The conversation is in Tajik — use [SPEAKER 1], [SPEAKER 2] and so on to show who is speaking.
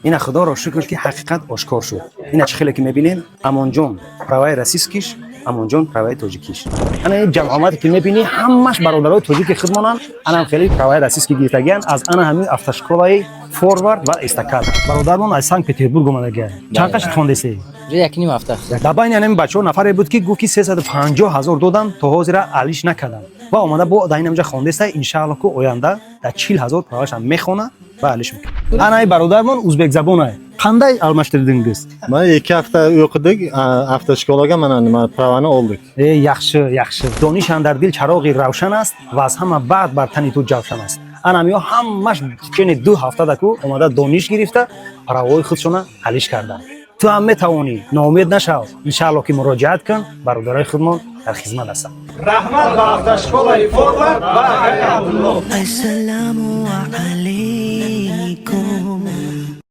[SPEAKER 1] Ина, худоро шукр, ки ҳақиқат ошкор шуд. Ина, чӣ хеле ки мебинем, Амонҷон праваи российскиш, Амонҷон праваи тоҷикиш. Ана ин ҷамъомате ки мебинӣ, ҳамаш бародарои тоҷики худмонанд. Анам хеле праваи российский гирифтагиян аз ана ҳамин автошколаи Форвард ва Эстакад. Бародармон аз Санкт Петербург омадагия. Чанд қашт хондесӣ?
[SPEAKER 2] Уже 1,5 ҳафта.
[SPEAKER 1] Дар байни ҳамин бачаҳо нафаре буд, ки гуфт, ки 350 ҳазор додам, то ҳозира алиш накардам ва омада бо дар инамҷа хондеста. Иншаалло, ку оянда дар 40 ҳазор правашам мехона ва алиш мекунад. Анаи бародармон узбекзабонай. Qanday almashtirdingiz?
[SPEAKER 3] Mana, 2 hafta o'qidik автошкола ga, mana nima, pravani oldik.
[SPEAKER 1] Э, yaxshi, yaxshi. Дониш андар дил чароғи равшан аст ва аз ҳама баъд бар тани ту ҷавшан аст. Анам ё ҳамаш чени 2 ҳафта ку омада, дониш гирифта, правои худшона алиш карданд. Ту ҳам метавонӣ, ноумед нашав. Иншаалло, ки муроҷиат кун, бародарои худмон дар хизмат ҳастанд. Раҳмат ба автошколаи Форвард ва акаи Абдулло.
[SPEAKER 4] Ассаламу алейкум.